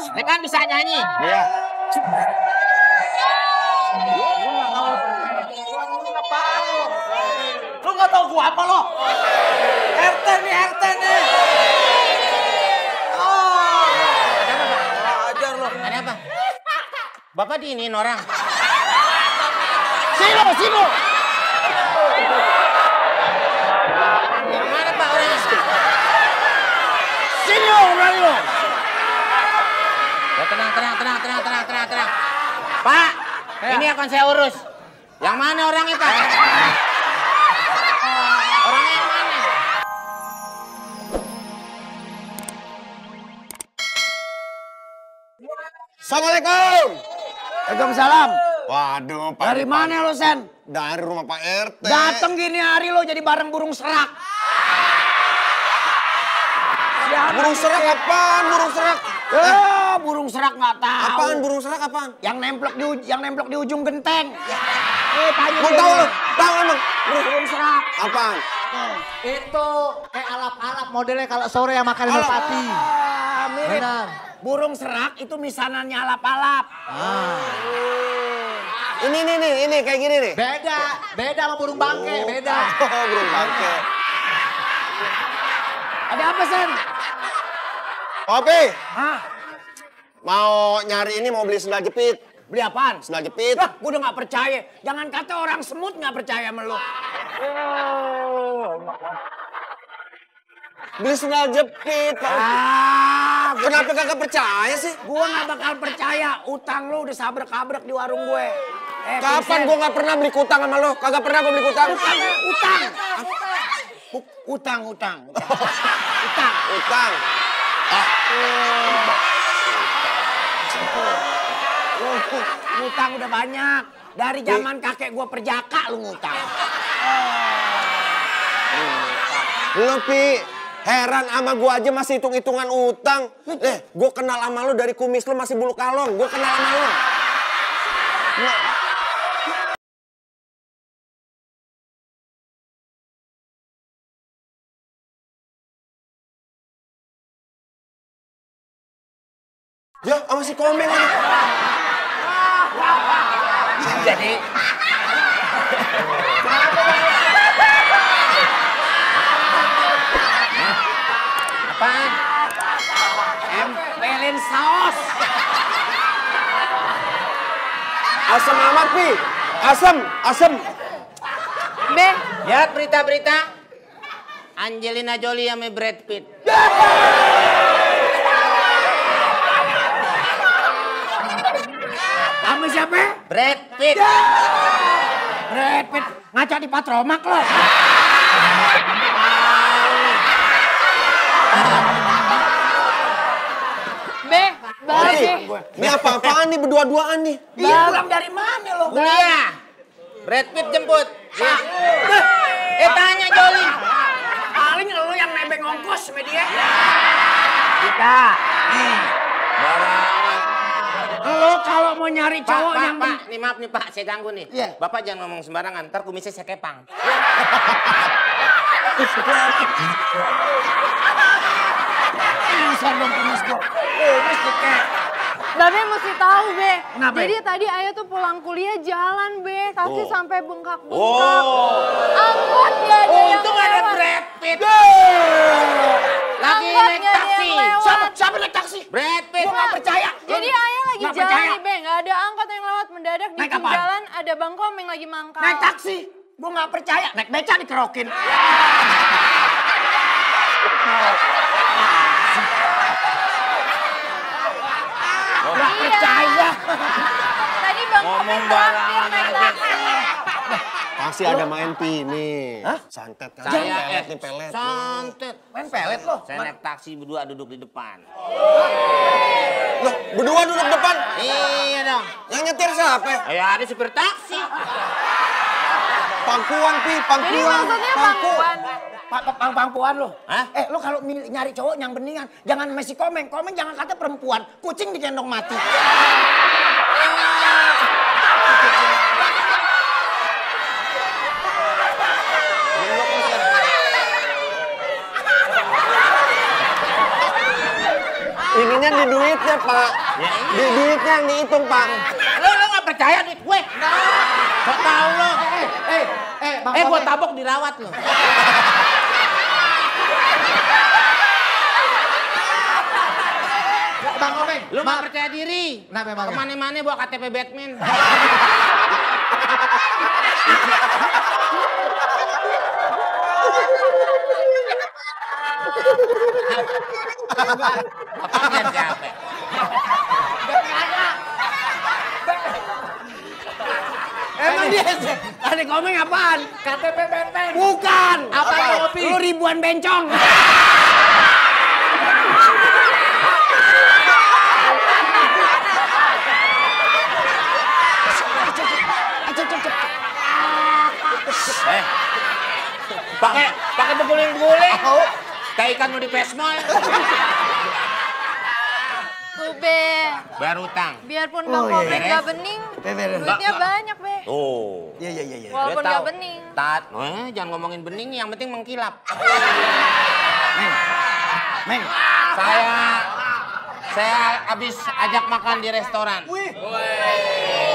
Ini kan bisa nyanyi. Iya. Lu nggak tahu gua apa lo? RT nih. Ajar lo. Ada apa? Bapak diinin orang. Sino. Mana Pak orangnya? Sini lo, berani lo. Ya, tenang. Pak, ini akan saya urus. Yang mana orangnya, Pak? Orangnya yang mana? Assalamualaikum. Waalaikumsalam. Waduh, Pak. Dari mana lo, Sen? Dari rumah Pak RT. Dateng gini hari lo jadi bareng burung serak. Burung serak apaan? Burung serak? Burung serak nggak tahu. Apaan burung serak apaan? Yang nemplok di ujung genteng. Tanya Mau dia tahu nih. lo? Tahu emang? Burung serak. Apaan? Itu kayak alap-alap modelnya kalau sore yang makan merpati. Mirip. Benar. Burung serak itu misanannya alap-alap. Ini kayak gini nih. Beda sama burung bangke, beda. Oh, burung bangke. Ada apa, Sen? Oke, Hah? mau nyari ini mau beli sendal jepit. Beli apaan? Sendal jepit. Lah, gue udah gak percaya. Jangan kata orang semut gak percaya sama lo. Beli sendal jepit. Kenapa kagak percaya sih? Gue gak bakal percaya. Utang lo udah sabrek-abrek di warung gue. Kapan gue gak pernah beli kutang sama lo? Kagak pernah gue beli kutang. Utang. Utang. Lo ngutang udah banyak. Dari zaman kakek gue perjaka lo ngutang. Lo, Pi. Heran sama gue aja masih hitung-hitungan utang. Gue kenal sama lo dari kumis lo masih bulu kalong. Gue kenal sama lo. Ya, sama si Komeng lagi. Jadi... Apaan? Empelin saus. Asam amat, Pi. Asam. Be, lihat berita-berita. Angelina Jolie sama Brad Pitt. Sama siapa? Brad Pitt. Brad Pitt. Ngaca di Patromak lo. Ini apa-apaan nih berdua-duaan nih? Iya, pulang dari mana lo? Kuliah. Brad Pitt jemput. Tanya Jolie. Paling lo yang nebeng ongkos sama dia. Kita. Lo kalau mau nyari cowok yang... Pak, nih maaf nih Pak, saya ganggu nih. Iya. Bapak jangan ngomong sembarangan, ntar kumisnya saya kepang. Sombong kumis gue. Kumis dikek. Babe mesti tahu, Be. Kenapa? Jadi tadi Ayah tuh pulang kuliah jalan, Be. Kaki sampai bengkak-bengkak. Oh. Angkot nggak ada yang Untung ada lewat. Brad Pitt. Lagi Angkot naik nggak ada taksi. yang lewat. Siapa naik taksi? Brad Pitt. Gue gak percaya. Jadi Ayah lagi Nggak jalan percaya. nih, Be. Nggak ada angkot yang lewat mendadak. Di Naik ujung apaan? jalan ada Bang Komeng lagi mangkal. Naik taksi. Gue gak percaya. Naik beca dikerokin. Gak percaya. Tadi Bang Ngomong Komeng barangan naik aja. taksi. Pasti ada main pini. Hah? Santet kan. Saya Pelet nih pelet. santet. Main pelet lo. Saya naik taksi berdua duduk di depan. Loh, berdua duduk depan. Iya dong. Yang nyetir siapa? Ya ada supir taksi. Pangkuan, Pi. Jadi Pangkuan. maksudnya Pangkuan. Pangkuan lo. Hah? Lo kalau nyari cowok yang beningan, jangan Messi Komeng. Komeng jangan kata perempuan. Kucing digendong mati. ininya di duitnya, Pak. Di duitnya yang dihitung, Pak. Lo nggak percaya duit gue? Kok tahu lo? Bang gue Komeng. tabok dirawat lo. Bang Komeng. Lu nggak percaya diri. Kenapa emangnya? Kemana-mana bawa KTP Batman. Apaan capek? Emang dia ada Komeng apaan? KTP Benteng. Bukan. Apa kopi? Lu ribuan bencong. Pakai beguling-beguling. Kayak ikan mau di pesmol. Be, Bayar utang. biarpun Bang Komeng Beres. gak bening, duitnya banyak, Be. Oh. Iya. Walaupun Dia gak tahu. bening. Jangan ngomongin bening, yang penting mengkilap. Meng. Saya habis ajak makan di restoran.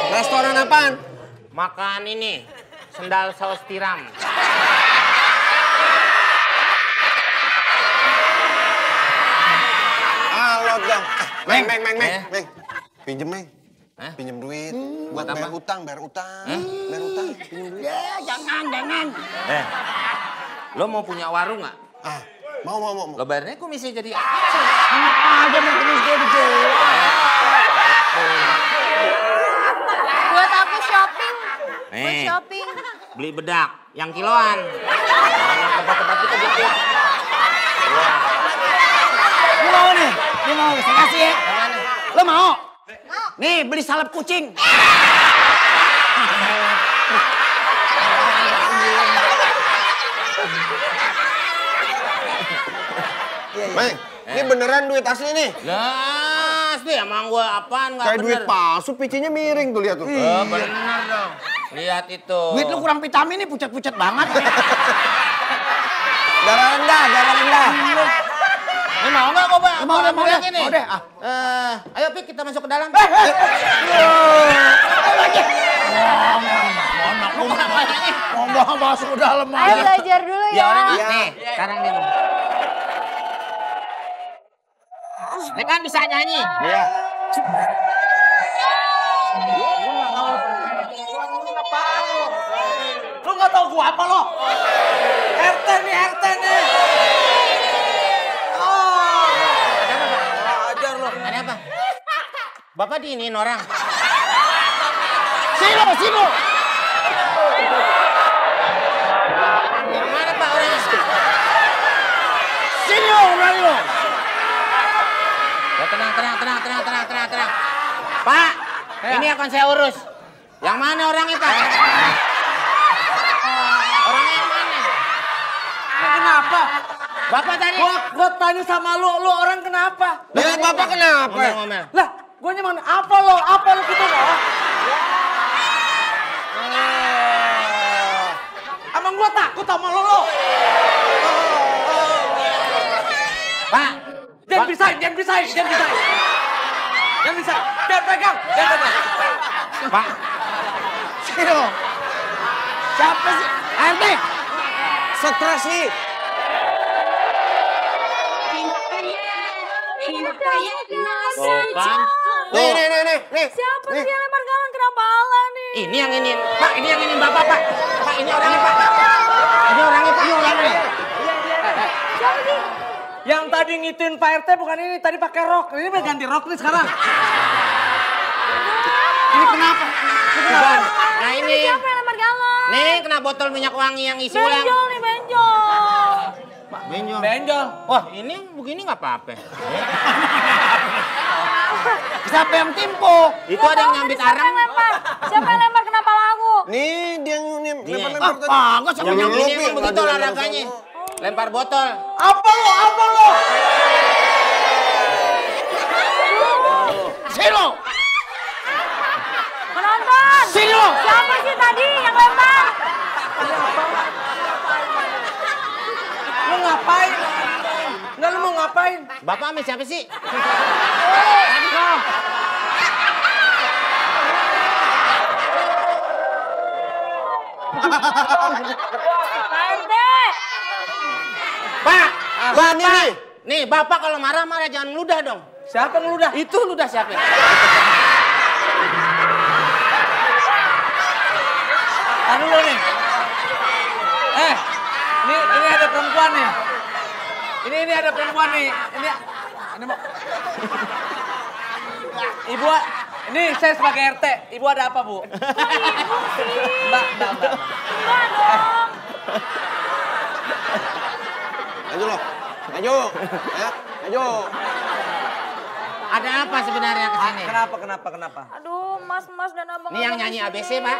Restoran apaan? Makan ini, sendal saus tiram. Alot dong. Meng. Eh? Pinjem, Meng. Hah? Pinjem duit. Buat Buat apa? bayar utang. Bayar utang. Pinjem duit. Ya, jangan. Lo mau punya warung nggak? Ah, mau. Lo bayarnya komisi jadi. Aja mau terus dia dijual. Buat aku shopping. Buat Nih. shopping. Beli bedak yang kiloan. Tempat-tempat itu gitu. Lu mau nih? Dia mau, saya kasih ya. Yang mana? Lo mau? Nih, beli salep kucing. Meng, ini beneran duit asli nih. Lah, asli emang gua apaan nggak Kayak bener. duit palsu, picinya miring tuh, lihat tuh. Bener dong. Lihat itu. Duit lu kurang vitamin nih, pucat-pucat banget. Darah rendah. Ini mau nggak kok, Bang? Mau deh. Ini. Mau deh, ah. Ayo, Pik, kita masuk ke dalam. Ngomong masuk ke dalam. Ayo belajar dulu Ya ya. orang Iya. nih, sekarang nih. Ini kan bisa nyanyi. Iya. Lu nggak tahu gua apa lo? RT nih. Ajar lo. Ada apa? Bapak diinin orang. Sino. Yang mana Pak orangnya? Sino, berani lo. Ya tenang. Pak, ini akan saya urus. Yang mana orangnya, Pak? Orangnya yang mana? Kenapa? Bapak tadi. Gua tanya sama lu orang kenapa? Lihat Bapak kenapa? Ngomel-ngomel. Lah, gua nyaman apa lo gitu lo? Emang gua takut sama lo. Pak. Jangan pisahin. Jangan pegang. Pak. Sino. Siapa sih? RT. Stres nih. Tuh kan. Nih. Siapa sih yang lempar galon kena pala nih? Ini yang ini. Pak, ini yang ini Bapak, Pak. Pak, ini orangnya, Pak. Ini orangnya, Pak. Siapa sih? Yang tadi ngituin Pak RT bukan ini, tadi pakai rok. Ini udah ganti rok nih sekarang. Ini kenapa? Bukan. Nah ini. Siapa yang lempar galon? Nih kena botol minyak wangi yang isi ulang. Benjol nih, benjol. Benjol. Wah, ini begini nggak apa-apa. Siapa yang timpo? Itu ada yang nyambit Siapa arang. yang lempar? Siapa yang lempar kena pala aku? Nih, dia Dia. lempar-lempar tadi. Enggak sama Yang yang ini emang begitu lagi olahraganya. Lempar botol. Apa lo? Sino. Penonton. Sino. Siapa sih tadi yang lempar? Lu ngapain? Enggak lu mau ngapain? Bapak sama siapa sih? Pak, Lah nih. nih Bapak kalau marah-marah jangan ngeludah dong. Siapa yang ludah? Itu ludah siapa? Aduh lo nih. Ini ada perempuan nih. Ini ada perempuan nih. Ini mau. Ibu, ini saya sebagai RT. Ibu ada apa, Bu? Ibu sih. Mbak. Enggak dong. Maju lo. Maju. Ya, maju. Ada apa sebenarnya ke sini? Kenapa? Aduh, mas dan abang. Ini yang nyanyi ABC, Pak.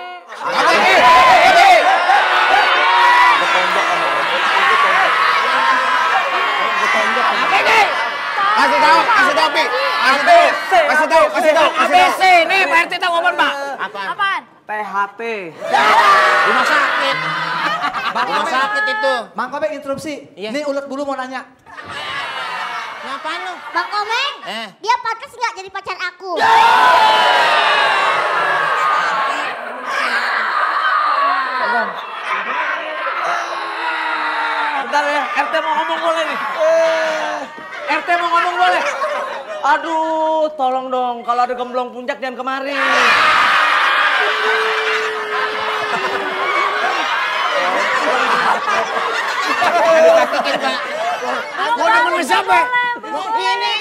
Kasih tahu, Pi. Kasih tahu. ABC. Nih, Pak RT tahu ngomong, Pak. Apaan? THT. Rumah sakit. Rumah sakit itu. Mang Komeng interupsi. Iya. Nih ulet bulu mau nanya. Ngapain lu? Bang Komeng, dia pantas nggak jadi pacar aku? Bentar ya, RT mau ngomong boleh nih. RT mau ngomong boleh. Aduh, tolong dong. Kalau ada gemblong puncak jangan kemari. Bikin, Pak. Mau demen siapa? Ini.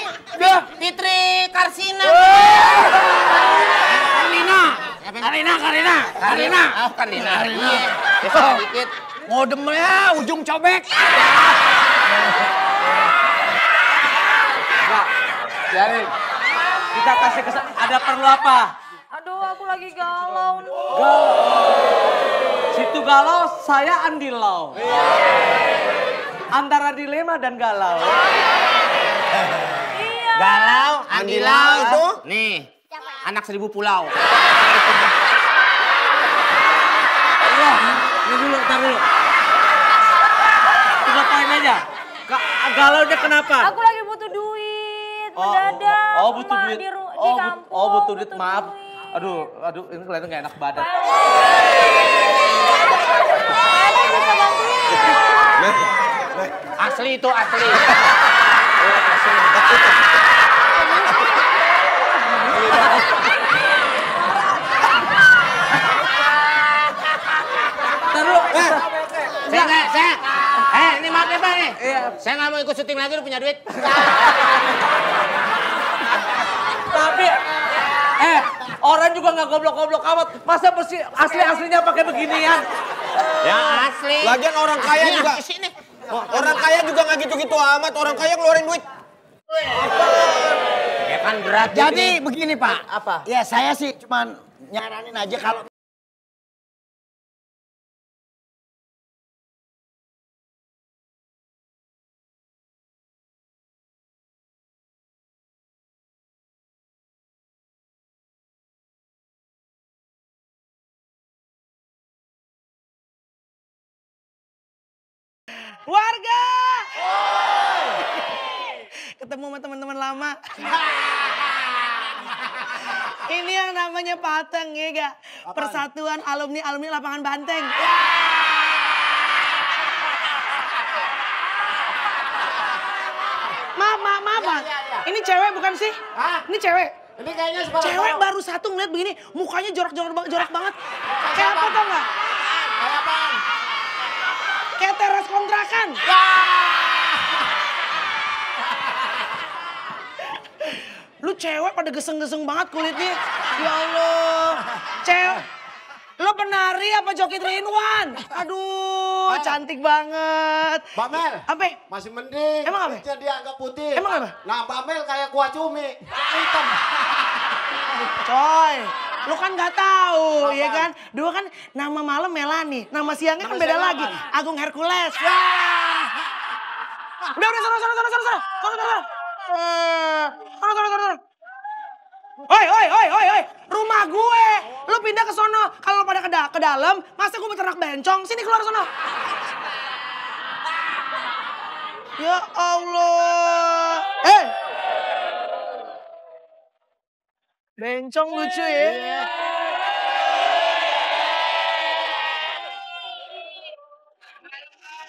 Fitri Karsina. Karina. Oh, Karina. Iya. Dikit. Mau demen ya, ujung cobek. Enggak, biarin. Kita kasih kesan. Ada perlu apa? Aduh, aku lagi galau nih. Situ galau, saya andilau. Antara dilema dan galau. Iya. Galau, Andilau itu? Nih, anak 1000 pulau. Ini dulu, tar dulu. Kita poin aja. Galau dia kenapa? Aku lagi butuh duit. Mendadak. Oh, butuh Emak duit. di kampung. Butuh duit. Maaf. Aduh, ini kelihatan gak enak badan. Abang bisa bantuin ya? Asli itu, asli. Ini maaf ya, Pak nih. Saya nggak mau ikut syuting lagi, lu punya duit. Tapi, orang juga nggak goblok-goblok amat. Masa asli-aslinya pakai beginian? Ya asli. Lagian orang kaya juga. Sini. Orang kaya juga nggak gitu-gitu amat. Orang kaya ngeluarin duit. Ya kan berat. Jadi begini Pak. Apa? Ya saya sih cuman nyaranin aja kalau Warga! Ketemu sama teman-teman lama. Ini yang namanya Pateng, ya gak? Persatuan alumni lapangan Banteng. Maaf. Ini cewek bukan sih? Ini cewek. Ini kayaknya Cewek baru satu ngeliat begini, mukanya jorok banget. Kayak apa tau gak? Kayak apaan? Kayak teras kontrakan. Lu cewek pada geseng-geseng banget kulitnya. Ya Allah. Cewek. Lu penari apa joki 3-in-1? Aduh, cantik banget. Mbak Mel. Apa? Masih mending. Emang apa? Kulitnya dia agak putih. Emang apa? Nah, Mbak Mel kayak kuah cumi. Hitam. Coy, lu kan nggak tahu, Apa? ya kan? Dua kan nama malam Melani, nama siangnya kan Nama beda siang lagi. apaan? Agung Hercules. Udah, sana. Hoi, rumah gue. Lu pindah ke sono. Kalau lu pada ke dalam, masa gue beternak bencong? Sini keluar sono. Ya Allah. Bencong lucu ya.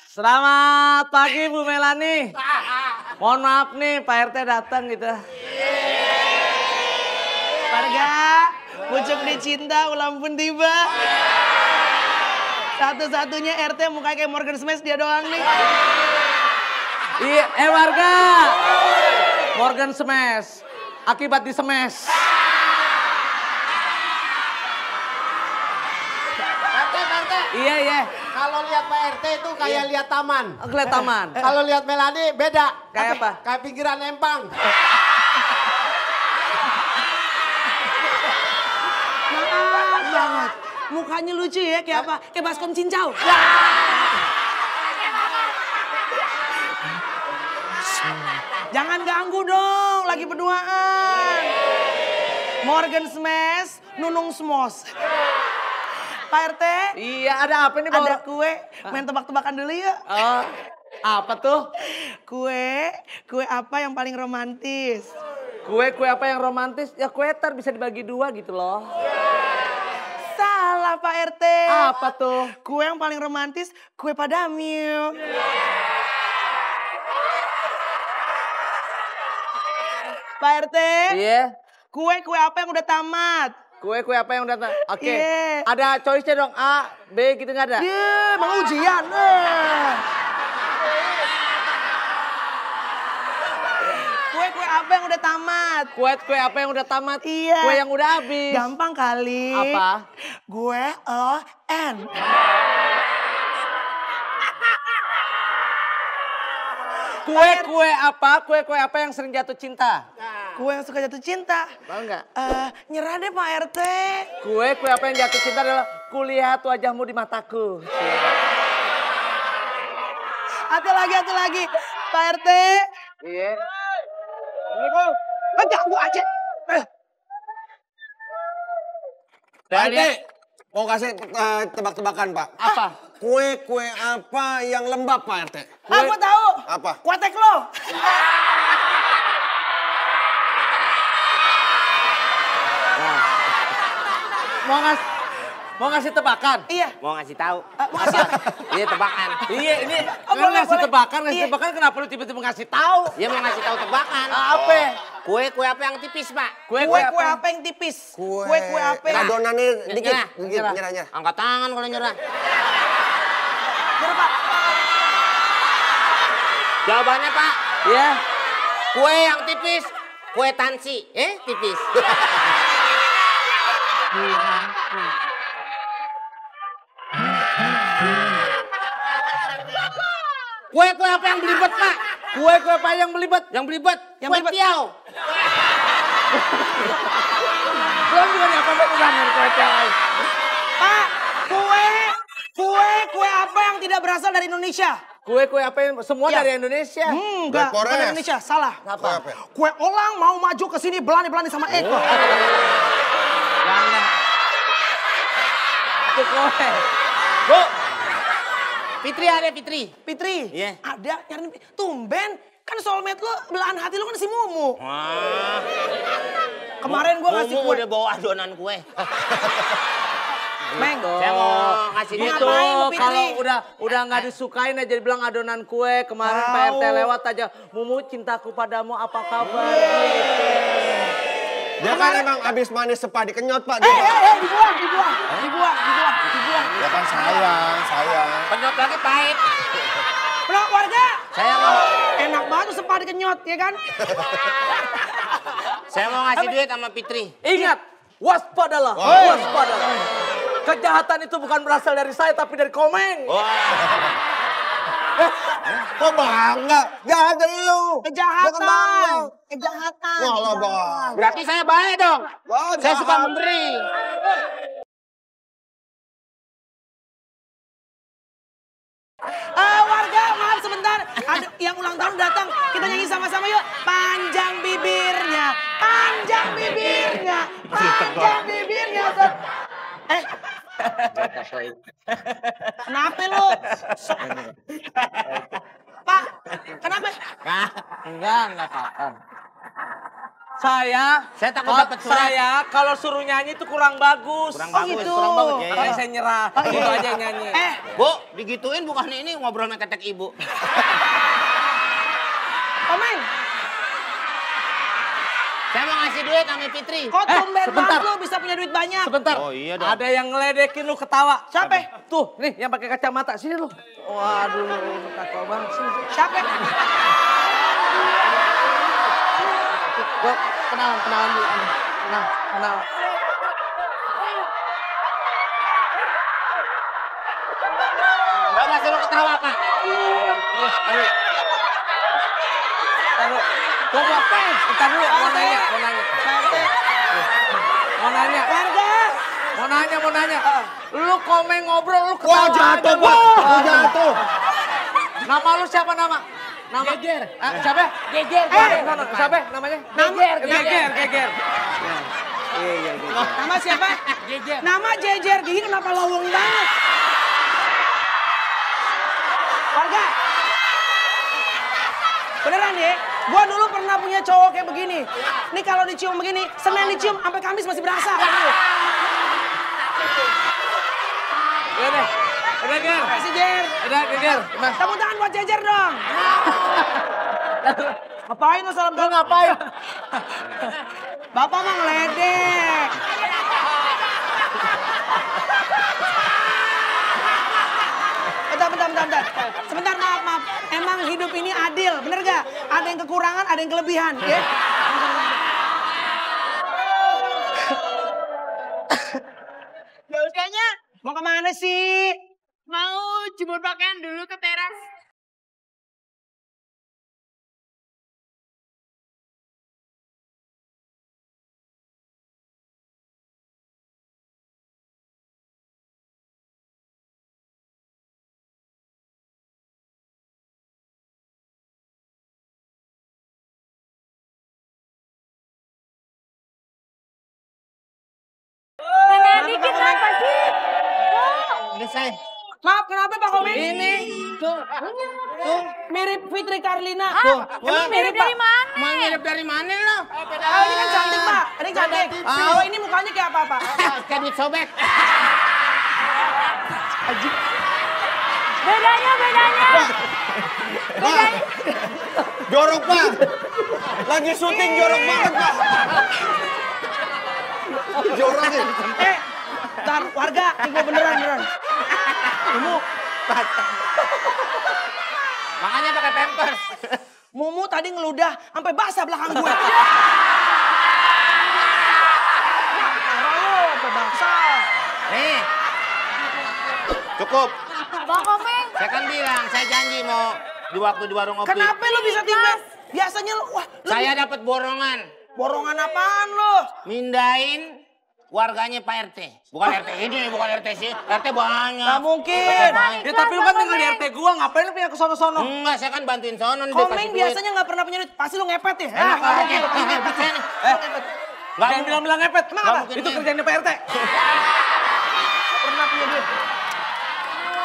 Selamat pagi Bu Melani. Mohon maaf nih Pak RT datang gitu. Warga, pucuk dicinta ulang pun tiba. Satu-satunya RT mukanya kayak Morgan Smash dia doang nih. Iya, warga. Morgan Smash. Akibat di smash. RT. Iya. Kalau lihat Pak RT itu kayak lihat taman. Ngeliat taman. Kalau lihat Melani beda. Kayak apa? Kayak pinggiran empang. Maaf banget. Mukanya lucu ya, kayak apa? Kayak baskom cincau. Jangan ganggu dong, lagi berduaan. Morgan Smash, Nunung Smos. Pak RT, Iya, ada apa nih Pak? ada kue. Main tebak-tebakan dulu yuk. Oh, apa tuh? Kue apa yang paling romantis? Kue apa yang romantis? Ya kue tar bisa dibagi dua gitu loh. Salah Pak RT. Apa tuh? Kue yang paling romantis, kue padamil. Pak RT, Iya. kue apa yang udah tamat? Kue apa yang udah Oke. Iya. Ada choice-nya dong. A, B gitu nggak ada? Iya, mau ujian. Kue apa yang udah tamat? Kue apa yang udah tamat? Iya. Kue yang udah habis. Gampang kali. Apa? Gue N. Kue apa? Kue apa yang sering jatuh cinta? Kue yang suka jatuh cinta. Tahu nggak? Nyerah deh Pak RT. Kue apa yang jatuh cinta adalah kulihat wajahmu di mataku. Satu lagi. Pak RT. Iya. Ganggu aja. Pak RT, mau kasih tebak-tebakan Pak. Apa? Kue apa yang lembab Pak RT? Aku tahu. Apa? Kue teklo. Mau ngasih tebakan? Iya. Mau ngasih tahu. Mau ngasih apa? Iya tebakan. Iya, ini boleh, ngasih boleh. tebakan, Iya. kenapa lu tiba-tiba ngasih tahu? Iya mau ngasih tahu tebakan. Apa? Kue apa yang tipis, Pak? Kue apa yang tipis? Kue apa yang... Adonannya dikit, Nyerah. nyerah. Angkat tangan kalau nyerah. Nyerah, Pak. Jawabannya, Pak. Iya. Kue yang tipis. Kue tansi. Tipis. Kue apa yang belibet, Pak? Kue apa yang belibet? Yang belibet. Yang Kue belibet. tiaw. Belum juga nih apa udah kue tiaw. Pak, kue apa yang tidak berasal dari Indonesia? Kue apa yang semua Ya. dari Indonesia? Enggak, Black bukan Forest. dari Indonesia, salah. Kue apa? Kue Olang mau maju ke sini belani-belani sama Eko. Jangan. Itu kue. Bu, Fitri ada, Fitri. Fitri, Iya. ada nyariin tumben. Kan soulmate lo, belahan hati lo kan si Mumu. Wah. Kemarin gua ngasih Mumu kue. udah bawa adonan kue. Meng, Saya mau kasih dia gitu. Ngapain lu, Fitri? Kalau udah nggak disukain aja dibilang adonan kue. Kemarin Pak RT lewat aja. Mumu cintaku padamu apa kabar? Gitu. Dia kan emang abis manis sepa dikenyot Pak. dibuang. Ya kan sayang. Penyot lagi pahit. Bro, warga, Saya mau enak banget tuh sepa dikenyot, ya kan? ngasih duit sama Fitri. Ingat, waspadalah. Waspadalah. Kejahatan itu bukan berasal dari saya tapi dari Komeng. Kok bangga? Jangan lu. Kejahatan. Walah bang. Berarti saya baik dong. Wah, Saya suka jahat. memberi. Warga, maaf sebentar. Ada yang ulang tahun datang. Kita nyanyi sama-sama yuk. Panjang bibirnya. Kenapa lu? Pak, kenapa? Enggak apa-apa. Saya takut dapat surat. Saya kalau suruh nyanyi itu kurang bagus. Kurang Oh, bagus, gitu. kurang bagus. Ya, Makanya ya. saya nyerah. Itu aja yang nyanyi. Bu, digituin bukan ini ngobrol sama ketek ibu. Komeng, Saya mau ngasih duit sama Fitri. kok tumben sebentar. banget lu bisa punya duit banyak? Sebentar. Oh, iya dong. Ada yang ngeledekin lu ketawa. Siapa? Tuh, nih yang pakai kacamata. Sini lu. Waduh, lu kacau banget sih. Siapa? Gua kenalan dulu. Kenal. Bapak suruh ketawa, Pak. Taruh. Gua ngapain? Entar dulu, mau nanya. Mau nanya. Lu Komeng ngobrol, lu ketawa. Wah, jatuh, aja lu. Wah, jatuh. Nama lu siapa nama? Geger. Siapa? Geger. Siapa namanya? Geger. Iya. Nama siapa? Geger. Nama Jejer. Gini kenapa lowong banget? Warga. Beneran ya? Gua dulu pernah punya cowok kayak begini. Nih kalau dicium begini, Senin dicium sampai Kamis masih berasa. Udah deh. Udah, Ger. Kasih Jer. Udah, Geger. Mas. Tepuk tangan buat Jejer dong. Ngapain lu salam Lu ngapain? Bapak mah ngeledek. Bentar. Sebentar, maaf. Emang hidup ini adil, bener gak? Ada yang kekurangan, ada yang kelebihan, ya? Ya udahnya, Mau kemana sih? mau jemur pakaian dulu ke teras. Mana dikit apa sih? Udah, say. Maaf, kenapa Pak Komeng? Ini. Tuh. Mirip Fitri Karlina. Emang mirip dari mana? Mau ngirim dari mana lo? Oh, ini kan cantik, Pak. Ini cantik. Oh, ini mukanya kayak apa, Pak? Kayak duit sobek. Bedanya. Pak, jorok, Pak. Lagi syuting jorok banget, Pak. Jorok nih. Ntar, warga, ini gue beneran. Makanya pakai pampers. Mumu tadi ngeludah sampai basah belakang gue. Sampai basah. Nih. Cukup. Bang Komeng, Saya kan bilang, saya janji mau di waktu di warung kopi. Kenapa lu bisa timbang? Biasanya lu, Saya dapat borongan. borongan apaan lu? Mindain warganya Pak RT. Bukan RT ini, bukan RT sih. RT banyak. Gak mungkin. Ya tapi lu kan tinggal di RT gua, ngapain lu punya ke sono-sono? Enggak, saya kan bantuin sono nih. Komeng biasanya gak pernah punya duit. Pasti lu ngepet ya? Enak Nggak aja. mungkin. Ini duit saya nih. Jangan bilang-bilang ngepet. Emang apa? Itu kerjanya Pak RT. Pernah punya duit.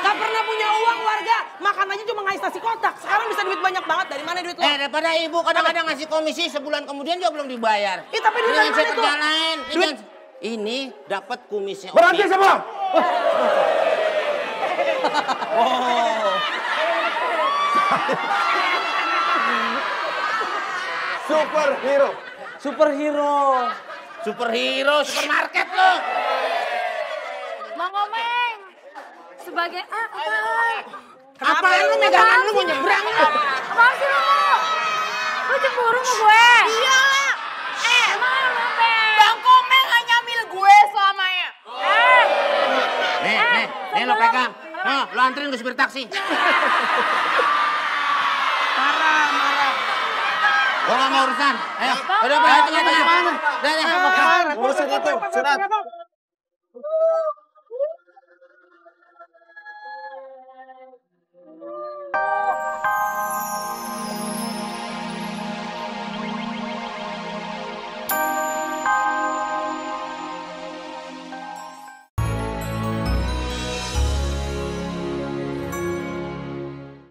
Gak pernah punya uang warga. Makan aja cuma ngais nasi kotak. Sekarang bisa duit banyak banget. Dari mana duit lu? Daripada ibu kadang-kadang ngasih komisi sebulan kemudian juga belum dibayar. Tapi duit Ini dari saya mana itu? kerja lain. Duit- Ini dapat kumisnya. Berhenti Opi. semua. Superhero. Superhero, supermarket lo. Bang Komeng. Sebagai apaan? Apaan lu megangan lu mau nyebrang lu? Apaan sih lu? Lu cemburu sama gue? Iya. Emang kenapa? Bang Komeng gak nyamil gue selamanya. Nih lo pegang. Nah, lo anterin ke supir taksi. Marah. Gua gak mau urusan. Ayo, udah tengah. Udah, Urusin itu, sunat.